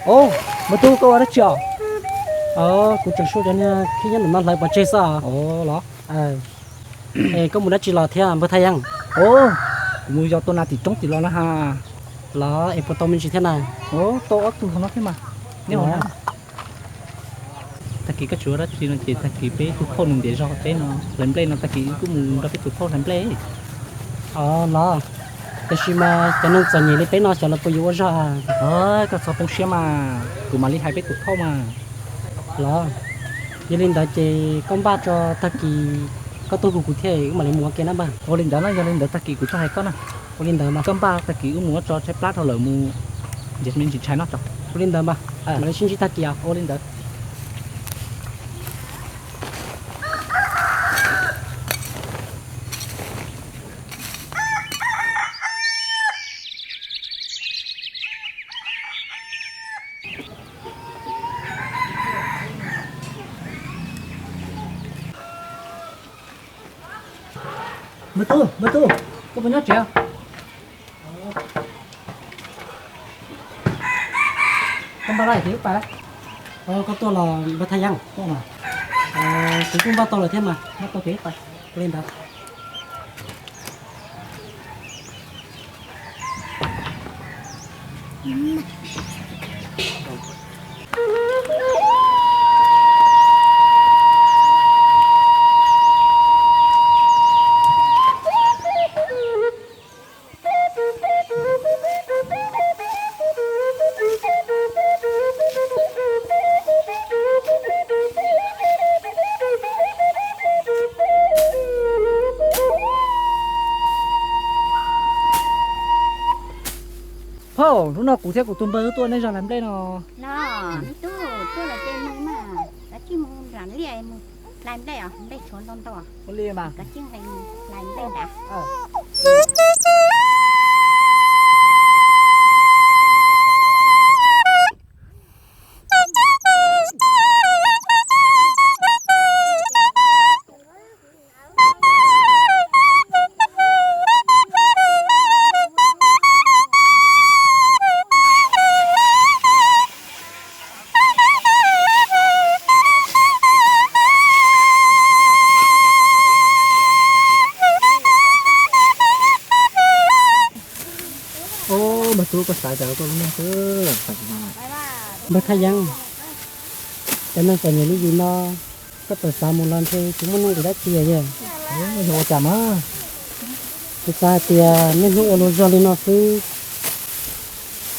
Os, npawg Tub, koj ua dab tsi os? Kuv tseem xyuas cov niag khib nyob ntawm no hlawv pov tseg xwb. Los, es koj mus dab tsi los thiab npawg Thaj Yeeb? Os, kuv mus yos tua nas tim roob tim los na ha. Los es puas tau me ntsis thiab na? Os, tau ob tug no thiab mas. Tag kis koj tsis ua dab tsi no ces tag kis peb tus phauj nws ntiav zog peb no hlais nplej no, tag kis wb kuj mus nrog peb tus phauj hlais nplej. Os los, tiam sis mas cov neeg txom nyem li peb no xyov lawv puas yuav ua zog. Koj txhob poob siab mas, kuv mam li hais peb tus phauj mas. Los, yog li ntawd ces koj npaj tso, tag kis koj tuaj hu kuv thiab wb mam li mus ua ke na npawg. Ua li ntawd na, yog li ntawd tag kis kuv tuaj hais koj na. Ua li ntawd mas koj npaj tag kis wb mus ua tso tshaib plab dhau lawm mus nrhiav me ntsis tshais noj tso. Ua li ntawd mas, mam li sib ntsib tag kis os. Ua li ntawd. Npawg Tub, npawg Tub, koj puas nyob tsev? Koj npaj dab tsi wb pais? Koj tuaj los npawg Thaj Yeeb? Kuv kuj npaj tau lawm thiab mas, npaj tau ces wb pais. Ua li ntawd. Phauj, hnub no kuv thiab kuv tus npawg tuaj nej zog hlais nplej no. Los, me tub, tuaj lawm ces mus mas, kav tsij mus nram liaj mus hlais nplej os, nplej tshuav ntau ntau. Ua li mas, kav tsij hlais nplej ntag. Npawg Tub, koj xav cas rau koj lub neej xwb? Npawg Thaj Yeeb, cov neeg txom nyem li yus no, koj txawm xav mus los ntshe tsis muaj nuj nqis dab tsi yog. Yog ua cas mas? Kuv xav hais tias niaj hnub ua luag zog li no xwb,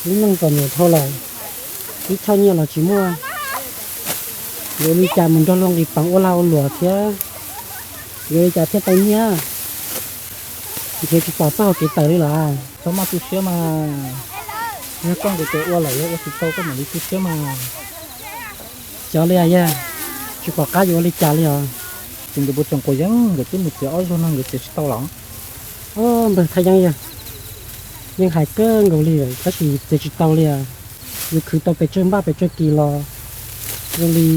lub neej txom nyem dhau lawm, ib choj nyiaj los tsis muaj, yuav li cas mus nrog luag nqis peev ua lag ua luam thiab, yuav li cas thiaj tau nyiaj? Nrhiav tsis pom txoj hau kev tawm li lawm. Txhob maj tu siab mas, yog koj nkaus tes ua lawm, yog ua tsis tau koj mam li tu siab mas. Xyov li yog, tsis pom qab yuav ua li cas li os. Ces nkawd puas tseem quav yeeb, nkawd twb mus txiav ob zaug no nkawd txiav tsis tau los? Npawg Thaj Yeeb yog, yeej hais kawg nkaus li lawm tab sis txiav tsis tau li os. Yus khwv tau pes tsawg npaj pes tsawg kis los zoo li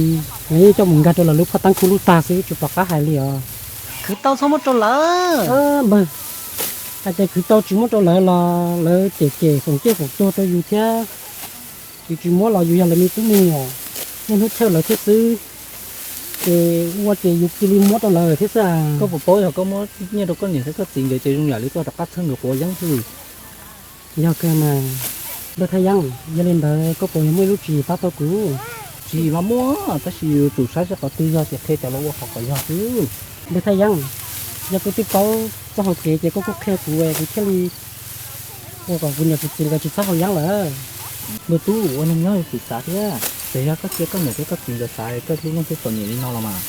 lawv yeej coj mus nkag rau lawv lub phaj tab khu lub tag xwb, tsis pom qab hais li os. Khwv tau txhob muab rau lawv. Npawg, hais tias khwv tau tsis muab rau lawv los lawv cem cem foom ciaj foom tuag rau yus thiab. Yus tsis muab los yus yog lawv me tub me nyuam, niaj hnub chawj lawv thiab xwb. Ces ua ces yus cia li muab rau lawv thiab xwb. Koj puas paub yog koj muab nyiaj rau koj niam thiab koj txiv nkawd ces zoo yam li koj rov qab txhawb nkawd quav yeeb xwb. Yog kawg mas. Npawg Thaj Yeeb, yog li ntawd koj puas muaj ib lub tswv yim pab tau kuv? Tswv yim los muaj, tab sis yus tsum saib seb qhov twg yog ces qhia cov los ua qhov kom yog xwb. Npawg Thaj Yeeb, yog koj twb paub txoj hau kev ces koj kuj qhia kuv, kuv thiaj li ua kom kuv niam kuv txiv nkawd tsis txhob haus yeeb lawm. Npawg Tub, ua neeg nyob yuav tsum xav thiab, txawm yog koj cia koj niam thiab koj txiv nkawd xav koj lub neej thiaj txom nyem li no los mas.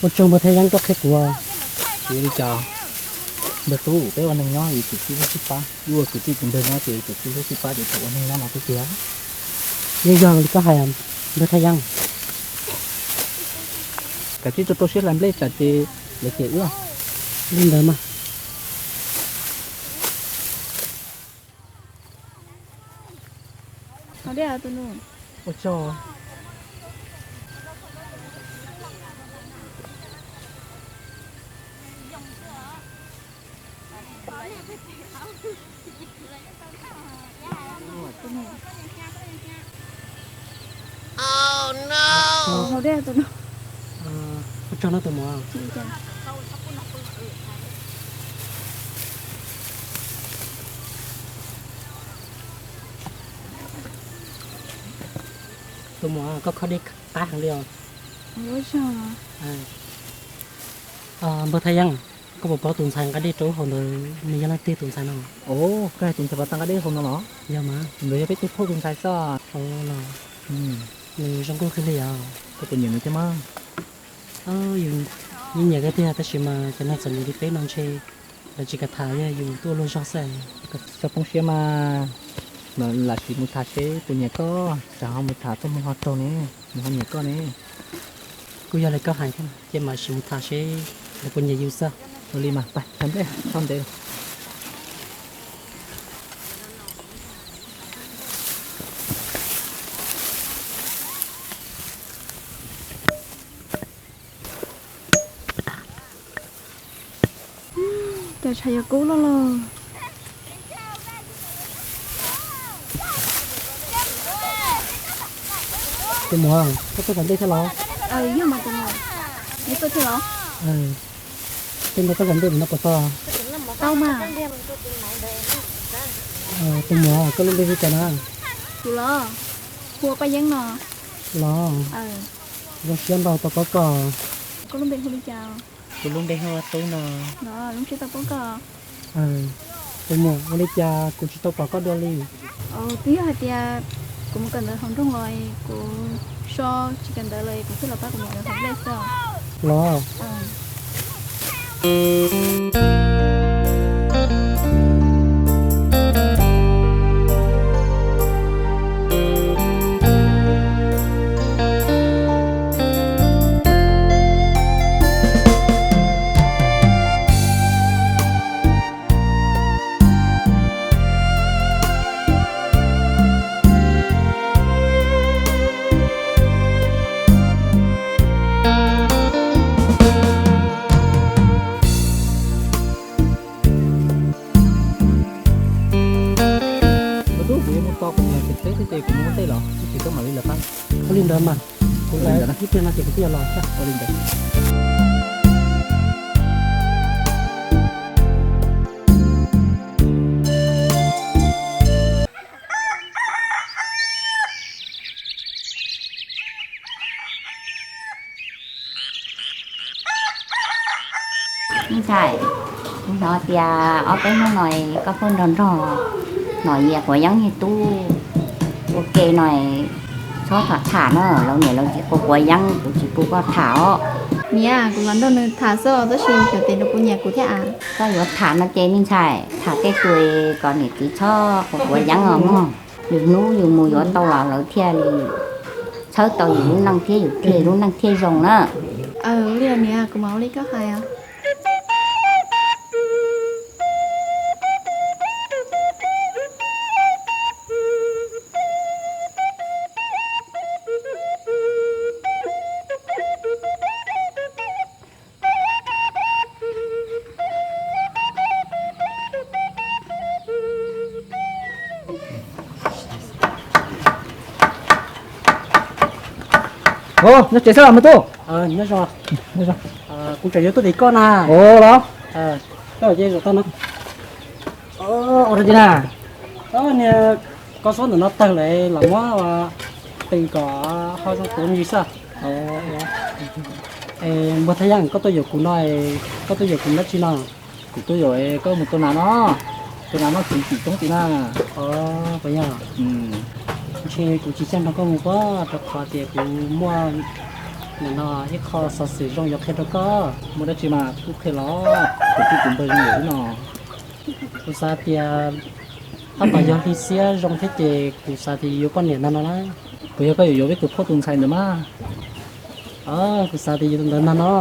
Ua tsaug npawg Thaj Yeeb koj qhia kuv. Tsis ua li cas. Npawg Tub, peb ua neeg nyob yuav tsum sib hlub sib pab, wb ua kwv tij kwv npawg nyob ces yuav tsum sib hlub sib pab ces thaum ua neeg nyob no xwb tiag. Yeej yog li koj hais npawg Thaj Yeeb. Kav tsij rau rau siab hlais nplej tsam ces lawv cem wb. Li ntawd mas. Ua tsaug. Tus no. Tus no. Tus no. Tus muam, koj kho dej qab heev li os. Npawg Thaj Yeeb, koj puas paub tus ntxhais nqa dej rau haus ntawd nws yog leej twg tus ntxhais no? Koj hais tus ntxhais uas tau nqa dej haus no los? Yog mas. Tus ntawd yog peb tus phauj tus ntxhais xwb. Los, nws zoo nkauj kawg li os. Koj puas nyiam nws thiab mas? Yus yeej nyiam kawg tiag, tab sis mas cov neeg txom nyem li peb no ntshe lawv tsis kam tham, yog yus tuaj luag zog xwb. Txhob poob siab mas, lam sim mus tham seb puas nyiam koj, tsam ho mus tham tuaj mus ho raug ne, nws ho nyiam koj ne. Kuj yog li koj hais thiab, ces mam sim mus tham seb lawv puas nyiam yus xwb. Ua li mas, pab thav nplej txhob ntev. Cas tshav yuav kub loj loj. Tus muam, koj tuaj tom ntej thiab los? Yog mas tus muam, neb tuaj thiab los? Tej no koj tom ntej no puas tau? Tau mas. Tus muam, koj lub npe hu cas na? Kuv los, hu ua Paj Yeeb no. Los, zoo siab ntau tau paub koj. Koj lub npe hu li cas? Kuv lub npe hu ua Tub no. Los, zoo siab tau paub koj. Tus muam, ua li cas kuv tsis tau pom koj dua li? Twb yog hais tias kuv mus kawm ntawv hauv nroog los, kuv so tsis kawm ntawv los kuv thiaj los pab kuv niam nkawd hauv nplej xwb. Los. Kuv tub, kuv yuav mus tos kuv niam teb thiab ces kuv mus ua ntej los, ib chim koj mam li lawv qab. Ua li ntawd mas, kuv lawv ib pliag no ces kuv twb yuav los. Ua li ntawd. Me ntxhais, kuv hnov tias ob peb hnub no koj pheej nrog nrog Nom Yias, Quav Yeeb niag tub ua ke no, txhob tham tham na, lawv niam lawv txiv quav quav yeeb, kuv tsis pub koj tham os. Niam, kuv los nrog nws tham xwb tab sis xyov tes nws puas nyiam kuv thiab as. Koj yuav tham no ces me ntxhais, tham tej tus kom niam txiv txhob quav quav yeeb os mog. Lwm hnub yus mus yuav tau los lawv thiaj li txhawb tau yus lub neej thiab yus thiaj lub neej thiaj zoo na. Ua li niam, kuv mam ua li koj hais os. Nyob tsev xwb los me tub? Nyob zoo. Kuv tseem yuav tuaj tim koj na. Ua los? Koj ces zaum tau no. Ua dab tsi na? Niag koj xob ntawm no tawg lawm los muab tws kom ho zoo tuav ntsis xwb. Npawg Thaj Yeeb, koj tuaj yuav kuv no, koj tuaj yuav kuv dab tsi no? Kuv tuaj yuav koj mus tua nas no. Tua nas noj txiv tim roob tim na. Ntshe kuv tsis xav nrog koj mus pob rau qhov tias kuv muaj nim no ib qho xov xwm zoo yuav qhia rau koj. Muaj dab tsi mas kuj qhia los, kuv twb tus npawg zoo yam ub no. Kuv xav tias tab tom yog hli xiab zoo thiab ces kuv xav tias yuav poj niam ntag no na. Puas yog koj yuav yuav peb tus phauj tus ntxhais ntawd mas? Kuv xav tias yuav tus ntawd ntag no.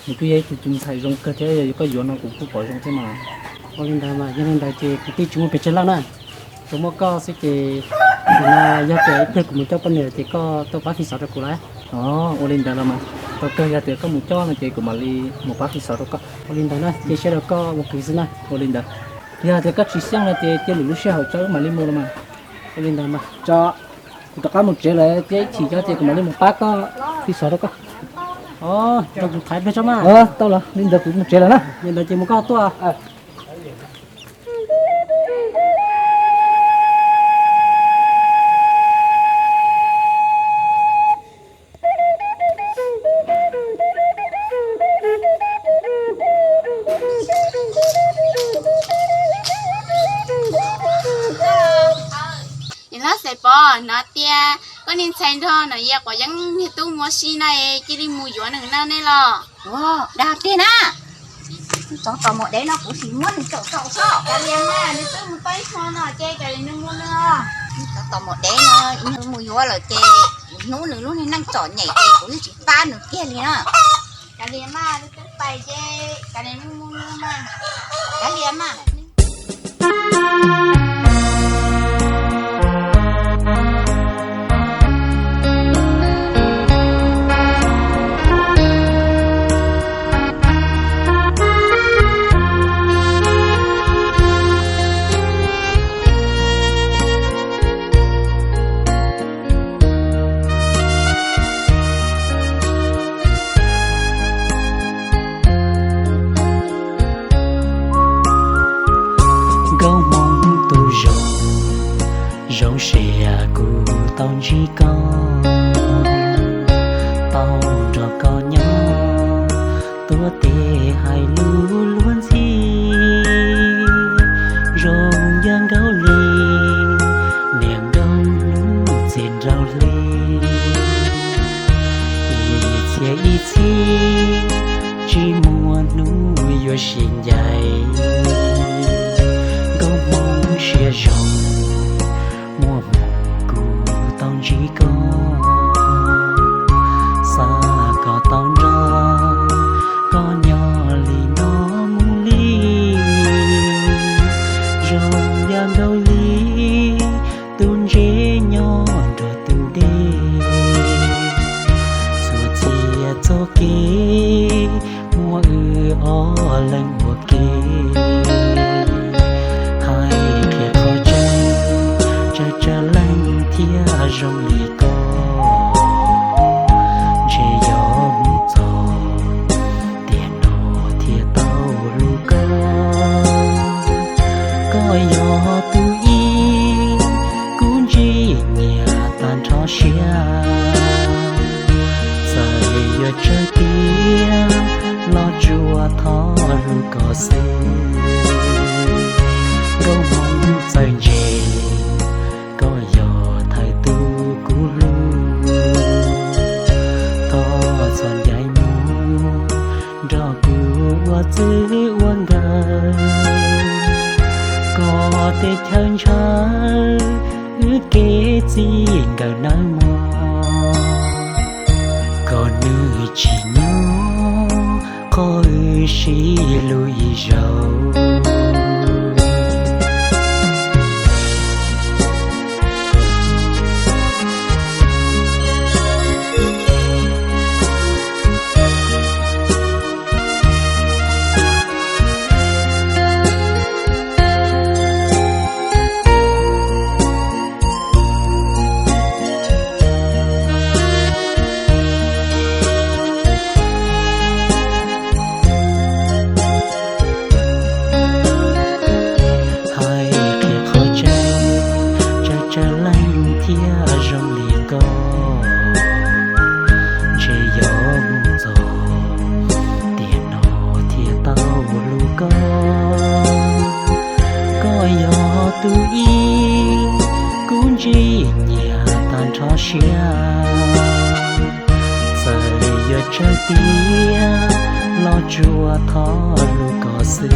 Nws kuj yog ib tug tus ntxhais zoo kawg thiab, yog koj yuav no kuv kuj pom zoo thiab mas. Ua li ntawd mas, yog li ntawd ces kuv twb tsis muaj pes tsawg lawm na. Tsuas muaj koj xwb ces, no yog tias ib pliag kuv mus coj poj niam ces koj tuaj pab fij xov rau kuv lauj. Ua li ntawd los mas, tau kawg yog tias koj mus coj no ces kuv mam li mus pab fij xov rau koj. Ua li ntawd na, cia siab rau koj ua kwv xwb na. Ua li ntawd. Yog tias koj tsis xyeej no ces cia lwm lub sij hawm tso wb mam li mus los mas. Ua li ntawd mas tso, kuv rov qab mus tsev lawm, thiab ib chim cov ces kuv mam li mus pab koj, tiv xov rau koj. Rau kuv thaiv pliag tso mas. Tau los li ntawd kuv mus tsev lawm na. Li ntawd ces mus koj tuaj. Niam hlob Xaiv Pov, hnov tias koj niag ntxhais nrog Nom Yaj Quav Yeeb niag tub mus ua si na, cia li mus yuav nws no nej los. Ua, dag tiag na. Tsov tom mom dev no kuv sim muab nws caum caum xwb. Kav liam mas, nws twb mus tau ib hmo no ces kav liam nws mus nws. Tsov tom mom dev no, nws mus yuav lawm ces hnub nws lub niag neej txom nyem ces kuv yeej tsis pab nws kiag li na. Kav liam mas, nws twb pais ces kav liam nws mus nws mas. Kav liam mas. Nkauj Hmoob tus zoo, zoo siab kuv tau ntsib koj, tau nrog koj nyob, tuav tes hais lus luag ntxhi, zoo yam nkauj li niam nkauj hnub txiag nraug hli. Ib txhia ib txhis tsis muaj hnub yuav sib ncaim, Nkauj Hmoob siab zoo, muaj hmoo kuv tau ntsib koj, xav kom tau nrog koj nyob li no mus li. Zoo yam nkauj li tus ntse nyob nrog tus dej, txhua txhia txoj kev muaj wb ob leeg ua ke, hais qhia qhov tseeb, tsawg tsawg leej thiaj zoo li koj, ntshe yog mus txog tiam no thiaj tau hlub koj. Koj yog tus ib kuv ntsib nyiam tag nrho siab, txawm yuav tsawg tiam los tsuas thov hlub koj xwb. Nkauj Hmoob txawj ntse, koj yog thawj tug kuv hlub, thov txhob ncaim mus nrog kuv ua txwj ua nkawm, koj tej chaw ntshaw wb kev txij nkawm nawb mog, kom nws tsis nyob qhov wb sib hlub ib zaug. Hais qhia qhov tseeb, tsawg tsawg leej thiaj zoo li koj, ntshe yog mus txog tiam no thiaj tau hlub koj. Koj yog tus ib kuv ntsib nyiam tag nrho siab, txawm yuav tsawg tiam los tsuas thov hlub koj xwb.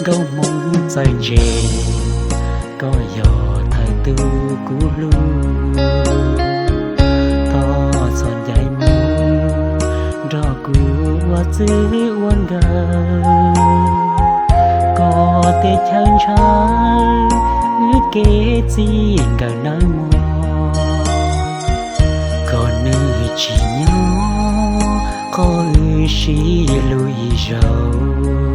Nkauj Hmoob txawj ntse, koj yog thawj tug kuv hlub, thov txhob ncaim mus nrog kuv ua txwj ua nkawm, koj tej chaw ntshaw wb kev txij nkawm nawb mog, kom nws tsis nyob qhov wb sib hlub ib zaug.